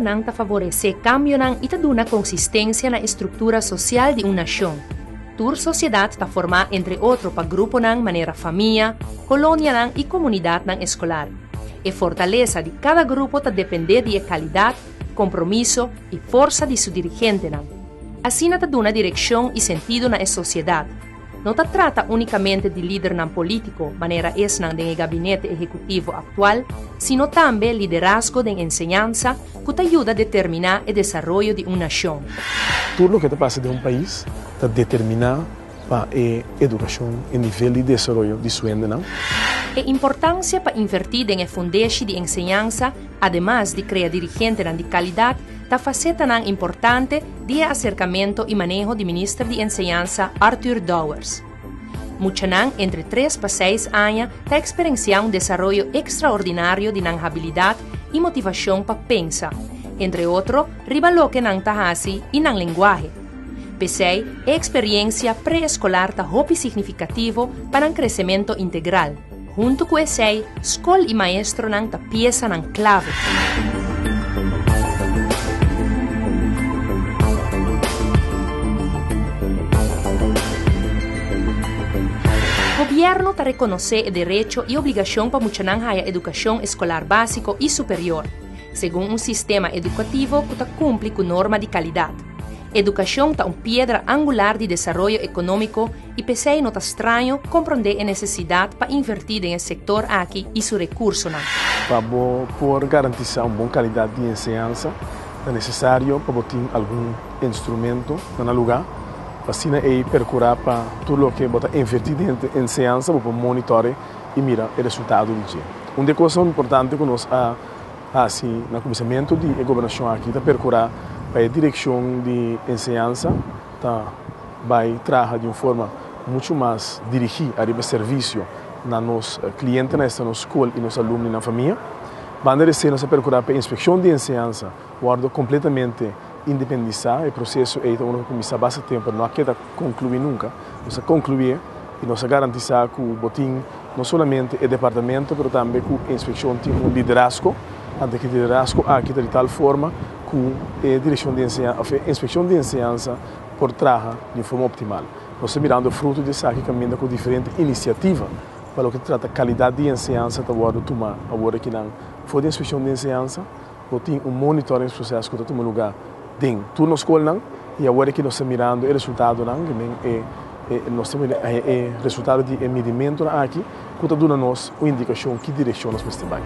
Lidernan ta favoresé kambionan i ta duna konsistensia na e struktura sosial di un nashon. Tur sosiedat ta formá entre otro pa gruponan manera famia, kolonianan i komunidatnan eskolar. E fortalesa di kada grupo ta dependé di e kalidat, kompromiso i forsa di su dirigentenan. Asina ta duna direkshon i sentido na e sosiedat. No ta trata únikamente di lidernan polítiko manera esnan den e gabinete ehekutivo aktual, sino tambe liderazgo den enseñansa ku ta yuda determiná e desaroyo di un nashon. Tur loke ta pasa den un pais ta determiná pa e edukashon, e nivel di desaroyo di su hendenan. E importansia pa invertí den e fundeshi di enseñansa, ademas di krea dirigentenan di kalidat, ta fasetanan importante di e aserkamento i maneho di Minister di Enseñansa Arthur Dowers. Muchanan entre tres pa seis aña ta eksperensiá un desaroyo ekstraordinario di nan habilidat i motivashon pa pensa, entre otro riba loke nan ta hasi i nan lenguahe. P'esei, e eksperiensia pre-eskolar ta hopi signifikativo pa nan kresementu integral. Huntu ku esei, skol i maestronan ta piesanan klave. Gobièrnu ta rekonosé e derecho i obligashon pa muchanan haya edukashon eskolar básiko i superior, segun un sistema edukativo ku ta kumpli ku norma di kalidat. Edukashon ta un piedra angular di desaroyo ekonómiko i p'esei no ta straño komprondé e nesesidat pa invertí den e sektor aki i su rekursonan. Pa bo por garantisá un bon kalidat di enseñansa, ta nesesario pa bo tin algun instrumento na nan lugá pa asina ei perkurá pa tur loke bo ta invertí den enseñansa bo por monitòre i mira e resultado di dje. Un di e kosnan importante ku nos a hasi na kuminsamentu di e gobernashon aki ta perkurá pa e direkshon di enseñansa ta bai traha di un forma muchu mas dirigí ariba servisio na nos klientenan, esta nos skol i nos alumno i nan famia. Banda di esei nos a perkurá pa e inspekshon di enseñansa wòrdu kompletamente independisá. E proseso ei ta unu ku a kuminsá basta tempu pero no a keda konkluí nunka. Nos a konkluié i nos a garantisá ku bo tin no solamente e departamento pero tambe ku e inspekshon tin un liderazgo. Anto e liderazgo aki ta di tal forma ku e direkshon di enseñansa òf e inspekshon di enseñansa por traha di un forma optimal. Nos ta mirando fruto di esaki kaminda ku diferente inisiativa pa loke ta trata kalidat di enseñansa ta wòrdu tuma awor akinan. For di inspekshon di enseñansa bo tin un monitoringsproces ku ta tuma lugá den tur nos skolnan i awor aki nos ta mirando e resultadonan, e nos ta mira e resultado di e midimentonan aki ku ta duna nos un indikashon ki direkshon nos mester bai.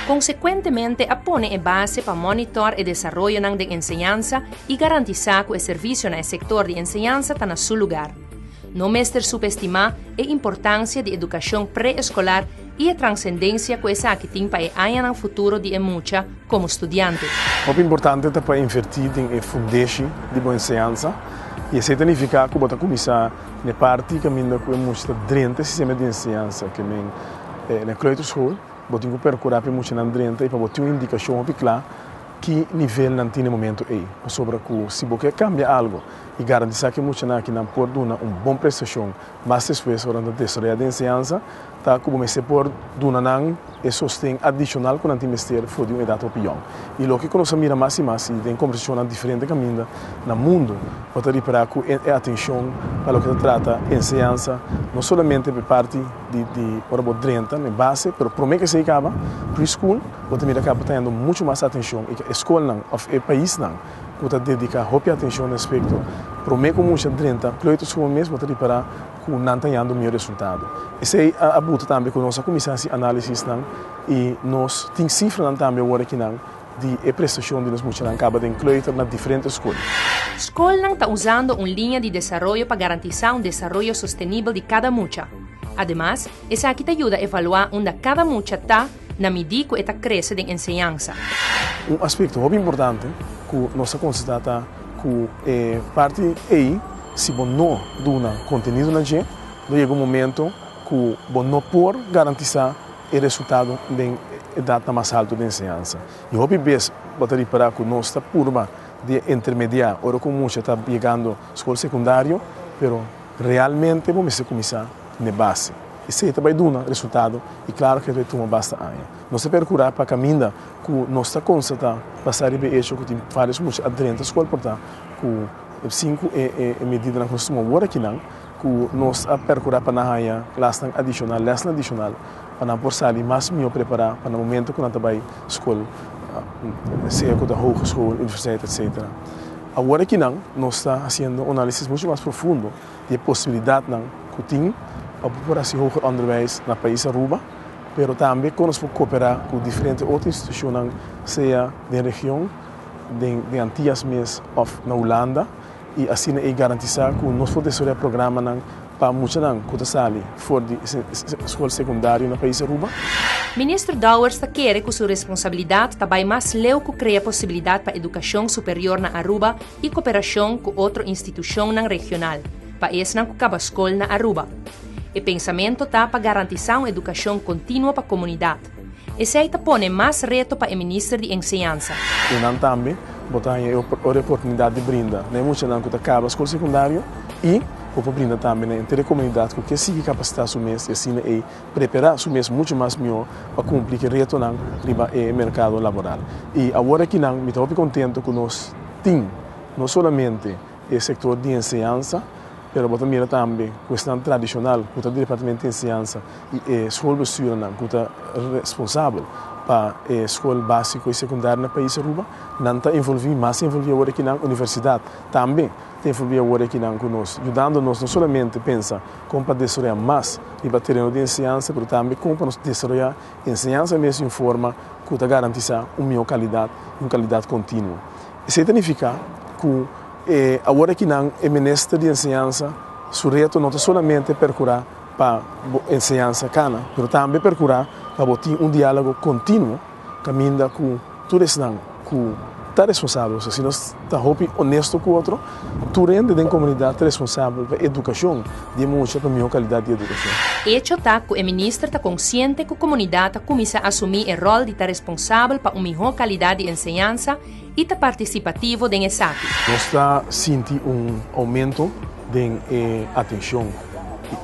Konsekuentemente a pone e base pa monitor e desaroyonan den enseñansa i garantisá ku e servisio na e sektor di enseñansa ta na su lugar. No mester subestimá e importansia di edukashon pre-eskolar i e transendensia ku esaki tin pa e añanan futuro di e mucha komo studiante. Hopi importante ta pa invertí den e fundeshi di bo enseñansa i esei ta nifiká ku bo ta kuminsá n'e parti kaminda ku e mucha ta drenta e sistema di enseñansa, ke men na e kleuterschool. Bo tin ku perkurá pa e muchanan drenta i pa bo tin un indikashon hopi kla ki nivel nan tin na e momento ei. Pasobra ku si bo ke kambia algu i garantisá ku e muchanan aki nan por duna un bon prestashon mas despues ora nan ta desaroyá den enseñansa, ta ku bo mester por duna nan e sosten adishonal ku nan tin mester for di un edat hopi yòn. I loke ku nos a mira mas i mas i den kombersashonnan diferente kaminda na mundu, bo ta ripará ku e atenshon pa loke ta trata enseñansa no solamente pa e parti di di ora bo drenta na e base, pero promé ku esei kaba, preschool, bo ta mira kaba ta hañando muchu mas atenshon i e skolnan òf e paisnan ku ta dediká hopi atenshon na aspekto promé ku mucha drenta kleuterschool mes bo ta ripará ku nan ta hañando mihó resultado. Esei a buta tambe ku nos a kuminsá hasi análisisnan i nos tin sifranan tambe awor akinan di e prestashon di nos muchanan kaba den kleuter na diferente skol. Skolnan ta usando un liña di desaroyo pa garantisá un desaroyo sostenibel di kada mucha. Ademas, esaki ta yuda evaluá unda kada mucha ta na midí ku e ta krese den enseñansa. Un aspekto hopi importante ku nos a konstatá ta ku e parti ei si bo no duna kontenido na dje, lo yega un momento ku bo no por garantisá e resultado den edatnan mas haltu di enseñansa. I hopi bes bo ta ripará ku nos ta purba di intermediá ora ku mucha ta yegando skol sekundario, pero realmente bo mester kuminsá n'e base. Esey ta bay duna resultado y claro cu e ta bay tuma basta aña. Nos ta percura pa caminda cu nos ta constata basa riba e hecho cu tin varios mucha a drenta scol por ta cu sin cu e medidanan cu nos tuma awor akinan cu nos a percura pa nan haya klasnan adicional, lesnan adicional pa nan por sali mas miho prepara pa na momento cu nan ta bay scol sea cu ta hogeschool, universiteit etc. Awor akinan nos ta haciendo un analisis mucho mas profundo di e posibilidadnan cu tin pa bo por haci hoger onderwijs na pais Aruba, pero tambe con nos por coopera cu diferente otro institucionnan sea den region, den den Antillas mes of na Hulanda y asina ey garantisa cu nos por desaroya programanan pa muchanan cu ta sali for di scol secundario na pais Aruba. Minister Dowers ta kere cu su responsabilidad ta bay mas leu cu crea posibilidad pa educacion superior na Aruba y cooperacion cu otro institucionnan regional, pa esnan cu caba scol na Aruba. E pensamento ta pa garantisa un educacion continuo pa comunidad. Esey ta pone mas reto pa e Minister di Enseñansa. Y nan tambe bo ta haña e oportunidad di brinda na e muchanan cu ta caba scol secundario y bo por brinda tambe na henter e comunidad cu ke sigui capacita su mes y asina ey prepara su mes mucho mas mihor pa cumpli cu e retonan riba e mercado laboral. Y awor akinan mi ta hopi contento cu nos tin no solamente e sector di enseñansa, pero bo ta mira tambe cu esnan tradicional cu ta di Departamento di Enseñansa y e schoolbestuurnan cu ta responsabel pa e school basico y secundario na pais Aruba, nan ta envolvi, mas envolvi awor aki nan universidad tambe ta envolvi awor aki nan cu nos, yudando nos no solamente pensa con pa desaroya mas riba tereno di enseñansa, pero tambe con pa nos desaroya enseñansa mes di un forma cu ta garantisa un miho calidad y un calidad continuo. Esey ta nifica cu e awor aki nan e minister di enseñansa su reto no ta solamente percura pa bo enseñansa cana, pero tambe percura pa bo tin un dialogo continuo caminda cu tur esnan cu ta responsabel. Osea, si nos ta hopi honesto cu otro, tur hende den comunidad ta responsabel pa educacion di e mucha, pa miho calidad di educacion. Hecho ta cu e minister ta consciente cu comunidad ta cuminsa asumi e rol di ta responsabel pa un miho calidad di enseñansa y ta participativo den esaki. Nos ta sinti un aumento den e atencion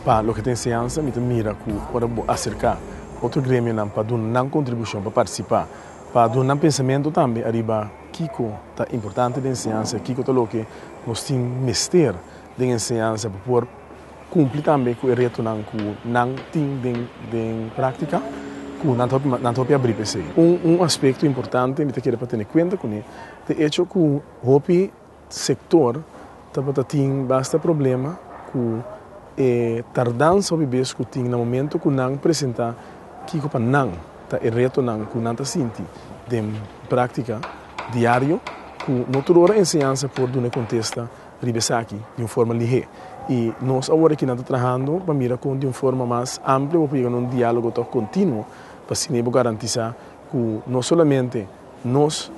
pa loke ta enseñansa. Mi ta mira cu ora bo acerca otro gremionan pa duna nan contribucion, pa participa, pa duna nan pensamento tambe ariba kico ta importante den enseñansa, kico ta loke nos tin mester den enseñansa pa por cumpli tambe cu e retonan cu nan tin den den practica, cu nan ta hopi nan ta hopi abri pa esey. Un un aspecto importante mi ta kere pa tene cuenta cune ta e hecho cu hopi sector tabata tin basta problema cu e tardansa hopi bes cu tin na momento cu nan presenta kico pa nan ta e retonan cu nan ta sinti den practica diario cu no tur ora enseñansa por duna e contesta riba esaki di un forma lihé. I nos awor aki nan ta trahando pa mira kon di un forma mas amplio bo por yega na un diálogo tòg kontinuo pa asina bo garantisá ku no solamente nos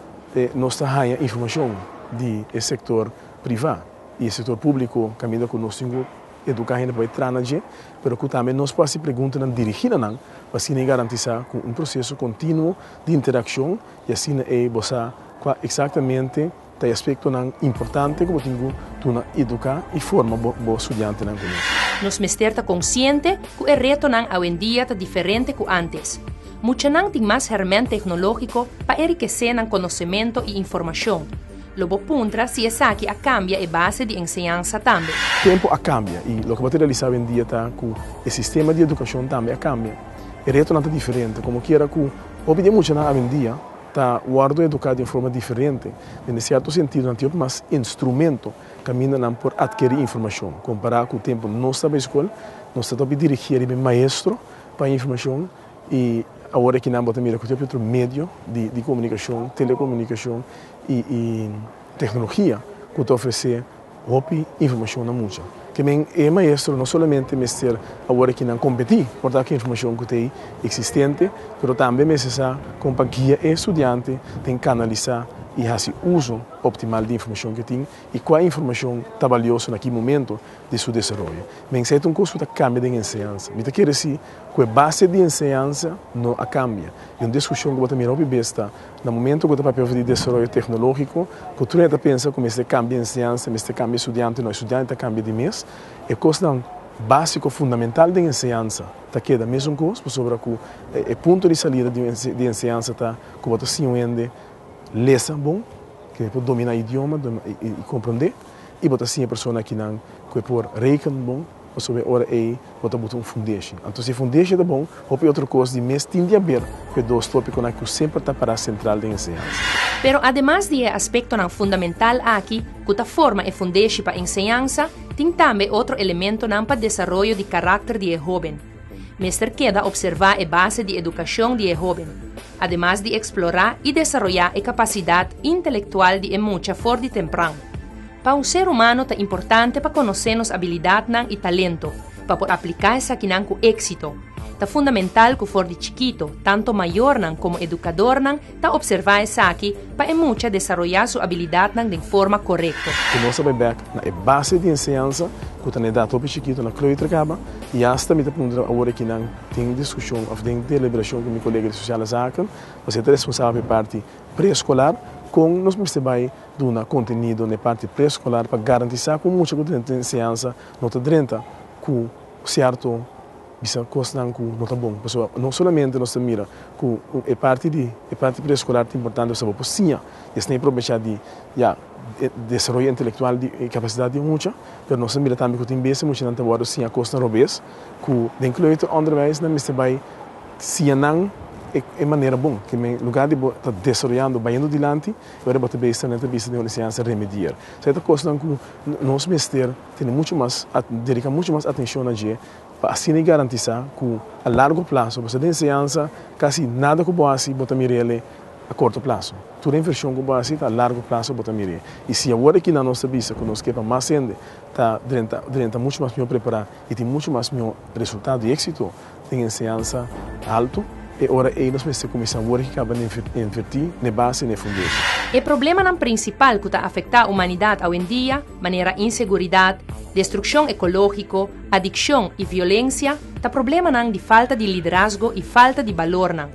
nos ta haña informashon di e sektor privá i e sektor públiko kaminda ku nos tin ku eduká hende pa bai traha na dje, pero ku tambe nos por hasi preguntanan dirigí na nan pa asina e garantisá ku un proseso kontinuo di interakshon i asina ei bo sa kua eksaktamente Ta e aspektonan importante ku bo tin ku duna eduká i forma bo studiantenan kuné. Nos mester ta konsiente ku e retonan awendia ta diferente ku ántes. Muchanan tin mas hèrmènt teknológiko pa enrikesé nan konosementu i informashon. Lo bo puntra si esaki a kambia e base di enseñansa tambe. Tempu a kambia i loke bo ta realisá awendia ta ku e sistema di edukashon tambe a kambia. E retonan ta diferente. Komokiera ku hopi di e muchanan awendia ta wòrdu eduká di un forma diferente. Den e sierto sentido nan tin hopi mas instrumento kaminda nan por atkerí informashon. Kompará ku tempu nos tabata skol, nos ta hopi dirigí riba e maestro pa e informashon i awor aki nan bo ta mira ku tin hopi otro medio di komunikashon, telekomunikashon i teknologia ku ta ofresé Hopi informashon na mucha. Ke men e maestro no solamente mester awor aki nan kompetí por ta ku informashon ku ta ei eksistente, pero tambe mester sa kon pa guia e studiante den kanalisá i hasi uso optimal di informashon ku e tin i kua informashon ta balioso na ki momento di su desaroyo. Men esei ta un kos ku ta kambia den enseñansa. Mi ta kere si ku e base di enseñansa no a kambia. I un diskushon ku bo ta mira hopi bes ta Na momento ku ta papia over di desaroyo teknológiko, ku tur hende ta pensa ku mester kambia enseñansa, mester kambia estudiante, no, estudiante ta kambia di mes. E kosnan Básiko fundamental den enseñansa ta keda mesun kos, pasobra ku e punto di salida di enseñansa ta ku bo ta siña un hende lesa bon, ku e por dominá idioma i komprondé, i bo ta siña e persona akinan ku e por reken bon, pasobra e ora ei bo ta buta un fundeshi. Anto si e fundeshi ta bon, hopi otro kos di mes tin di aber ku e dos tópikonan ku semper ta pará sentral den enseñansa. Pero ademas di e aspektonan fundamental aki ku ta forma e fundeshi pa enseñansa, tin tambe otro elementonan pa desaroyo di karakter di e hóben. Mester keda opservá e base di edukashon di e hóben, ademas di eksplorá i desaroyá e kapasidat intelektual di e mucha for di tempran. Pa un ser humano ta importante pa konosé nos abilidatnan i talento, pa por apliká esakinan ku éksito. Ta fundamental ku for di chikito, tanto mayornan komo edukadornan ta opservá esaki pa e mucha desaroyá su abilidatnan den forma korekto. Ku nos a bai bèk na e base di enseñansa ku ta na edat hopi chikito na kleuter kaba i asta mi ta puntra awor aki nan den diskushon òf den deliberashon ku mi kolega di Sociale Zaken, pasobra e ta responsabel pa e parti preeskolar, kon nos mester bai duna kontenido na e parti preeskolar pa garantisá ku mucha ku drenta den enseñansa no ta drenta ku sierto bisa kosnan ku no ta bon. Pasobra no solamente nos ta mira ku e parti di e parti preeskolar ta importante pasobra bo por siña i asina e probechá di ya e desaroyo intelektual di e kapasidat di e mucha, pero nos ta mira tambe ku tin bes e muchanan ta wòrdu siña kosnan robes ku den kleuteronderwijs nan mester bai siña nan e manera bon. Ke men lugar di bo ta desaroyando bayendo dilanti Ora bo ta besta nan ta bisa den un enseñansa remedier. Esei ta kosnan ku nos mester tene muchu mas, dediká muchu mas atenshon na dje pa asina e garantisá ku a largo plaso, pasobra den enseñansa kasi nada ku bo hasi bo ta mir'el a korto plaso. Tur invershon ku bo hasi ta a largo plaso bo ta mir'é. I si awor aki nan nos ta bisa ku nos ke pa mas hende ta drenta drenta muchu mas mihó prepará i tin muchu mas mihó resultado i éksito den enseñansa haltu, e ora ei nos mester kuminsá wor ki kaba di invertí n'e base, n'e fundeshi. E problemanan prinsipal ku ta afektá humanidat awendia, manera inseguridat, destrukshon ekológiko, adikshon i violensia, ta problemanan di falta di liderazgo i falta di balornan.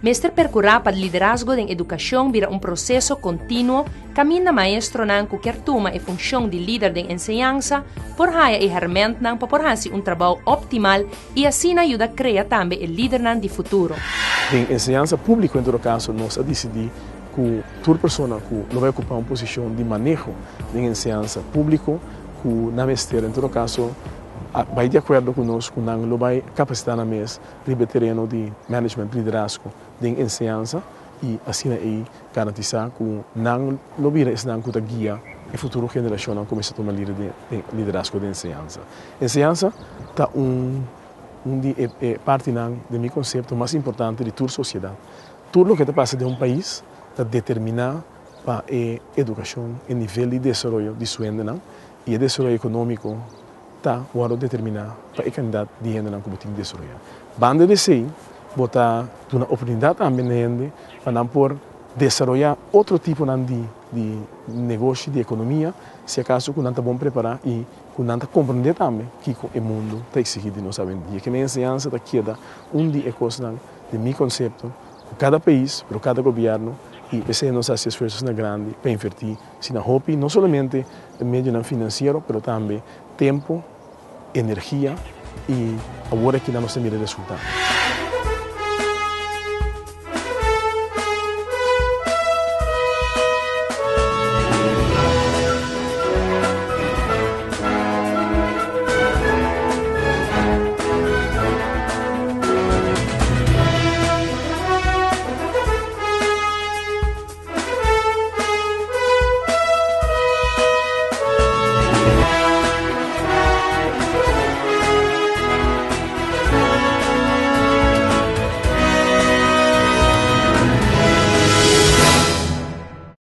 Mester perkurá pa liderazgo den edukashon bira un proseso kontinuo kaminda maestronan ku kier tuma e funshon di lider den enseñansa por haya e hèrmèntnan pa por hasi un trabou optimal i asina yuda krea tambe e lidernan di futuro. Den enseñansa públiko en todo kaso nos a disidí ku tur persona ku lo bai okupá un posishon di maneho den enseñansa públiko ku nan mester en todo kaso a bai di akuerdo ku nos ku nan lo bai kapasitá nan mes riba e tereno di management liderazgo den enseñansa i asina ei garantisá ku nan lo bira esnan ku ta guia e futuro generashonnan ku mester tuma liderazgo den enseñansa. Enseñansa ta un un di e partinan den mi konsepto mas importante di tur sosiedat. Tur loke ta pasa den un pais ta determiná pa e edukashon, e nivel di desaroyo di su hendenan i e desaroyo ekonómiko ta wòrdu determiná pa e kandidat di hendenan ku bo tin desaroyá. Banda di esei, bo ta duna oportunidat tambe na hende pa nan por desaroyá otro tiponan di di negoshi, di ekonomia, si akaso ku nan ta bon prepará i ku nan ta komprendé tambe kiko e mundu ta eksigí di nos awendia. Ke men enseñansa ta keda un di e kosnan den mi konsepto ku kada pais, pero kada gobièrnu, i p'esei nos a hasi esfuersonan grandi pa invertí Asina hopi, no solamente medionan finansiero, pero tambe tempo, energia i awor aki nan nos ta mira e resultado.